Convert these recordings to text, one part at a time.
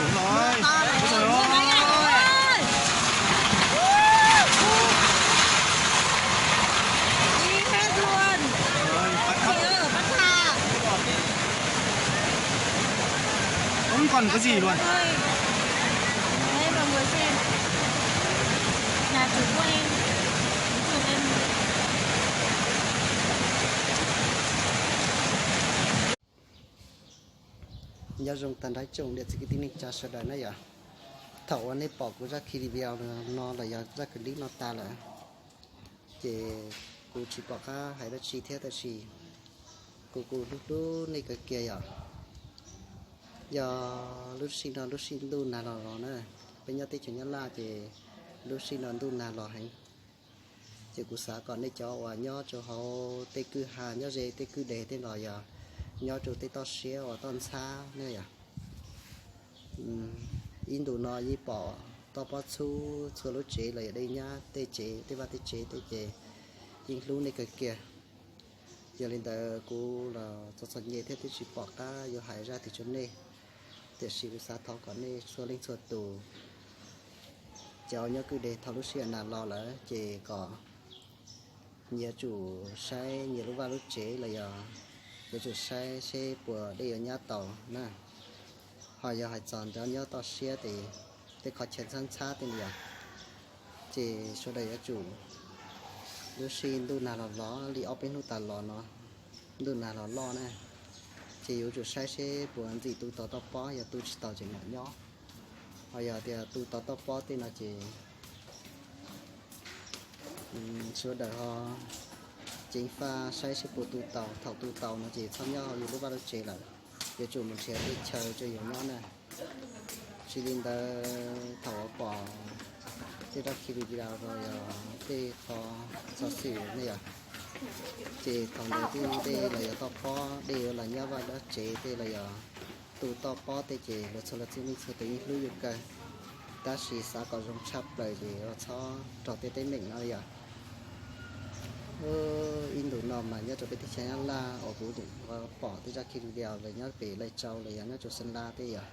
Ui, ui, ui. Đi hết luôn. Ui, bắt thả. Không còn cái gì luôn. Ôi. Đấy, mọi người xem. Nhà chủ quay. Chủ em. Nyob zoo tag nrho tsoom niam txiv kwv tij neej tsa sawv daws na yom. Thaum uas nej pom kuv zaj clip video no los yog zaj clip no tas lawm, ces kuv tsis pom qab hais dab tsi thiab, tab sis kuv kuj hlub hlub nej kawg kiag yom. Yog lub sij no lub sij ntuj nag los los na, peb nyob teb chaws Nyab Laj ces lub sij no ntuj nag los heev. Ces kuv xav kom nej cov uas nyob rau hauv tej kwj ha nyob ze tej kwj deg tej los yog nyob rau tej toj siab uas toj ntxhab ne yom, ib ntus no yeej pom toj pob txhub txhua lub tsev los yog dej nyab tej tsev tej vaj tej tsev tej ces yeej hlub nej kawg kiag. Yog li ntawd kuv los txom txom nyem thiab twb tsis pom qab yuav hais zaj twg rau nej, tiam sis kuv xav thov kom nej txhua leej txhua tus, cov nyob kwj deg thaum lub sij hawm nag los lawm ces kom nyias yuav tsum saib nyias lub vaj lub tsev los yog yuav tsum saib seb puas dej yuav nyab tau na. Ho yog hais txog cov nyob toj siab ces tej qhov chaw ntxhab ntxhab tej no yom, ces sawv daws yuav tsum, lub sij ntuj nag los los li ob peb hnub tas los no, ntuj nag los loj na, ces yuav tsum saib seb puas ntxim tu tau toj pob, yog tu tsis tau ces mam nyob. Ho yog tias tu tau toj pob tej no ces sawv daws ho ceev faj saib seb puas tu tau. Thaum tu tau no ces txhob nyob hauv yus lub vaj lub tsev lawm, yuav tsum mus nrhiav tej chaw rau yus nyob na. Tsis li ntawd thaum uas pom tej zaj clip video los yog tej qhov xov xwm ne yom, ces thaum ntawd tej dej los yog toj pob, dej yuav los nyab vaj nyab tsev tej los yog tu toj pob tej ces luag txhua leej txhua tus yeej hlub yus kawg. Tab sis xav kom zoo tshaj plaws ces txhob raug tej teeb meem no yom. Ib ntus no mas nyob rau peb teb chaws Nyab Laj uas kuv pom tej zaj clip video los nyob pem Lai Châu los yog nyob rau Sơn La tej yom,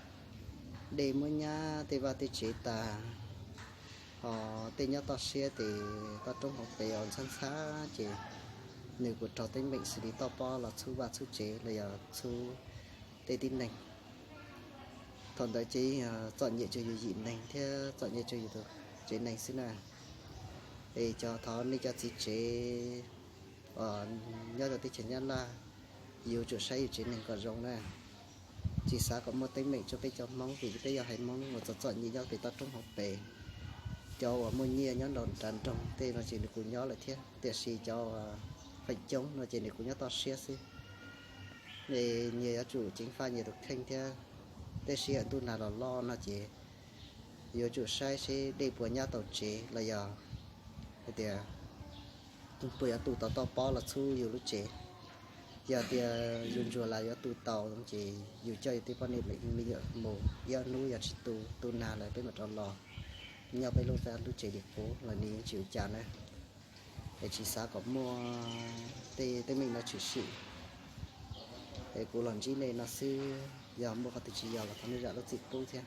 dej muab nyab tej vaj tej tsev tas, ho tej nyob toj siab ces toj roob hauv pes uas ntxhab ntxhab ces nws kuj raug teeb meem xws li toj pob los txhub vaj txhub tsev los yog txhub tej tib neeg. Thaum ntawd ces yeej yog txom nyem rau yus yim neeg thiab txom nyem rau yus tus tsev neeg xwb na. Es cov, thov nej cov txiv tsev uas nyob rau teb chaws Nyab Laj, yus tsum saib yus tsev neeg kom zoo na. Tsis xav kom muaj teeb meem rau peb cov Hmoob vim peb yog haiv Hmoob uas txom txom nyem nyob pem toj roob hauv pes. Cov uas muaj nyiaj nyob nraum nram nroog tej no ces nws kuj nyob lawm thiab, tiam sis cov uas feem coob no ces nws kuj nyob toj siab xwb. Es nyias yuav tsum ceev faj nyias tus kheej thiab. Tej sij hawm ntuj nag los loj no ces yuav tsum saib seb dej puas nyab tau tsev los yog hais tias puas yuav tu tau toj pob los txhub yus lub tsev. Yog tias yus ntsuag los yuav tu tau ces yus coj yus tej poj niam me nyuam mus ib ob hnub, yog tsis tu, tu nag lawm peb mam rov los nyob peb lub vaj lub tsev li qub los nws yeej tsis ua cas na. Es tsis xav kom muaj tej teeb meem no tshwm sim. Es kuv los ntsib nej no xwb, yog muaj qhov twg tsis yog los thov nej zam lub txim pub thiab.